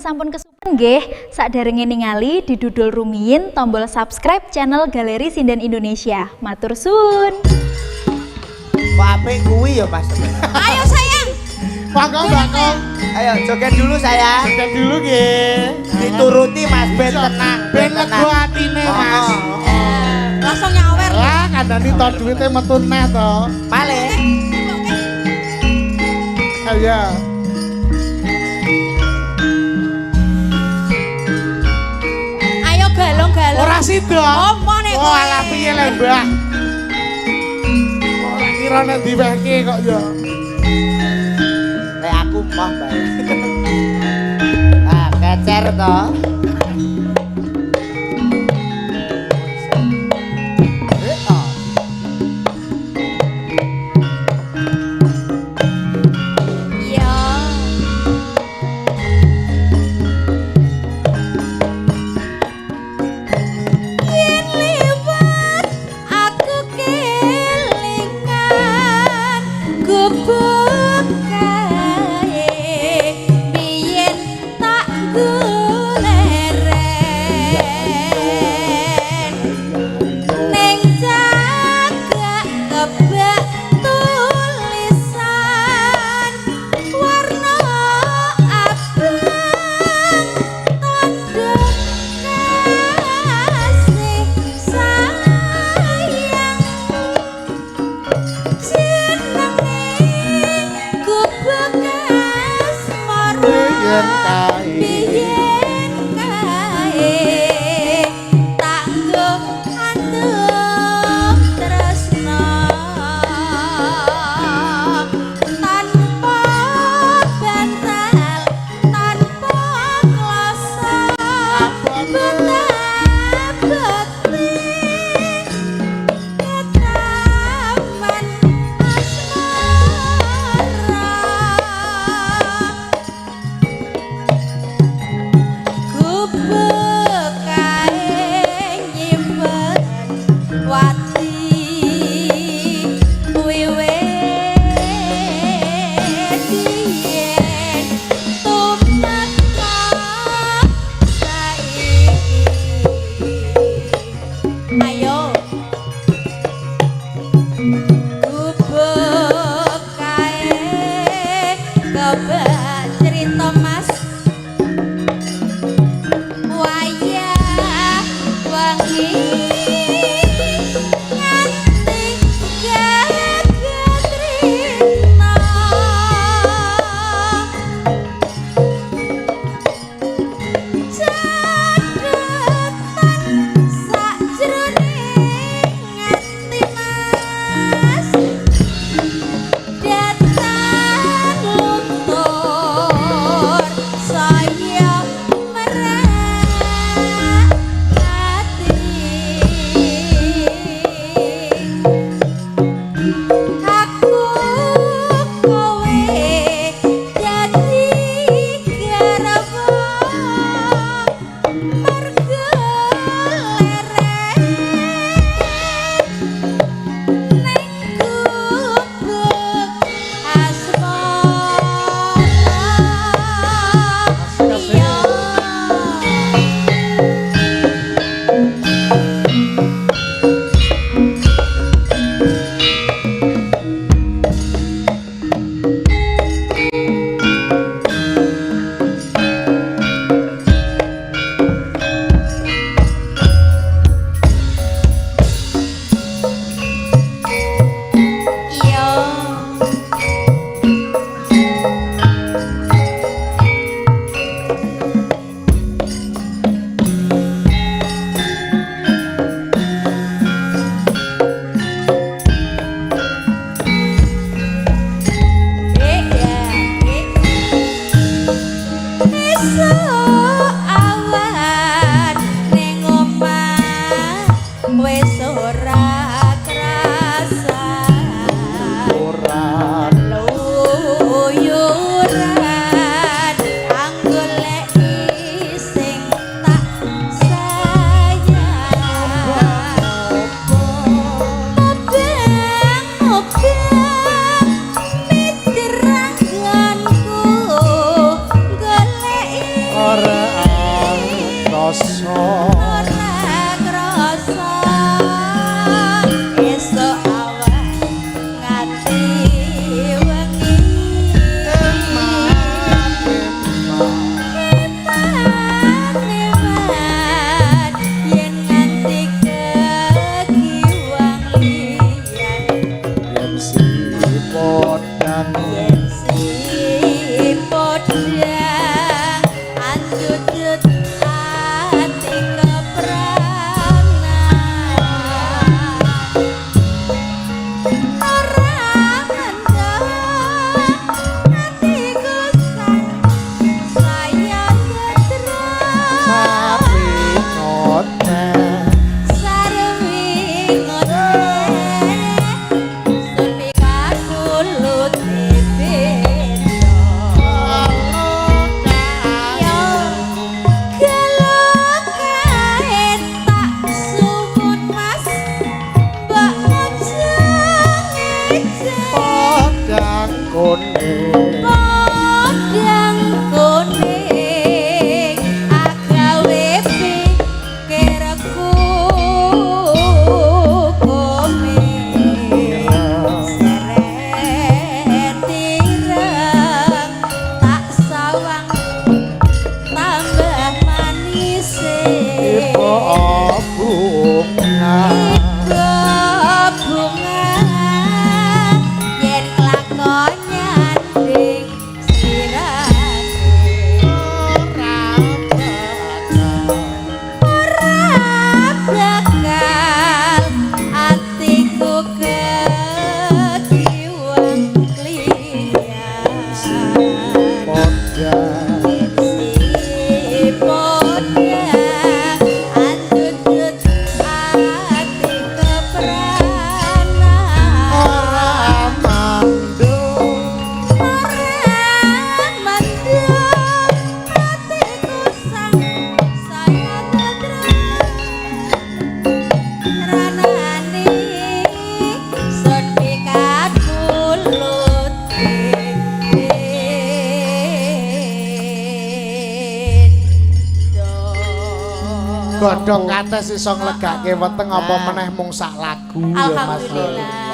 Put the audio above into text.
Sampun kesupen nggih, saderenge ningali didudul rumiyin tombol subscribe channel Galeri Sinden Indonesia. Matur suwun. Kok apik kuwi ya, Mas? Ayo sayang. Monggo, monggo. Ayo joget dulu sayang. Joget dulu nggih. Dituruti Mas ben tenang, Ben lega atine, Mas. Oh, Langsung nyawer. Lah kandhani to duwite metu neh to. Malih. Ayo. Ayo galung-galung. Ora sida. Omo nek Oh, kowe. alah piye le, Mbah? Ora kira nek diwehke kok ya. Nek aku moh bae. Ah, kecer to. Eh, ah. Iya. Yen liwat aku kelingan gubuk kae biyen tak goleren ning cagak kebak tulisan warna abang tandha kasih sayang jenenge gubuk asmara Biyen kae. biyen kae tak nggo andum tresno tanpa bantal tanpa kloso betabeti ketaman asmara. Gubuk kae nyimpen wati wiwit biyen tumeka saiki. Ayo gubuk kae kebak cerita Mas wayah wangi nganti gagat rina cathetan sajroning ati Mas datan luntur saya merak ati. Aku kowe dadi garwa mergo leren ning gubuk asmara. Iya. Iya. Eh ya, eh. Esuk awan ning omah wis ora krasa. Ora. Luyuran anggoleki sing tak sayang. Mubeng mubeng mitrangganku goleki. krasa. Ora krasa esuk awan nganti wengi. Eman yen nganti kegiwang liyan. Yen si podang. Yen si podang anjujut ati kepranan. Ora mendem atiku sayang tetran. Sapi ngoten. Sarwi ngoten sun pikakulut beda. Yo gelo kae tak suwun, Mas, mbok aja ngece. Podang kuning. Podang kuning agawe pikirku kuning. Seret ireng tak sawang tambah manis. Ibu bunga. Ibu bunga yen kelakon nyanding sirane. Ora bakal atiku kegiwang liyan. Podang. Si podang andutut ati kepranan. Ora mandung. Ora mendung atiku sang sayang ranane sun pikat mulut. Godhong kates iso nglegake weteng apa meneh mung sak lagu ya, Mas. Alhamdulillah.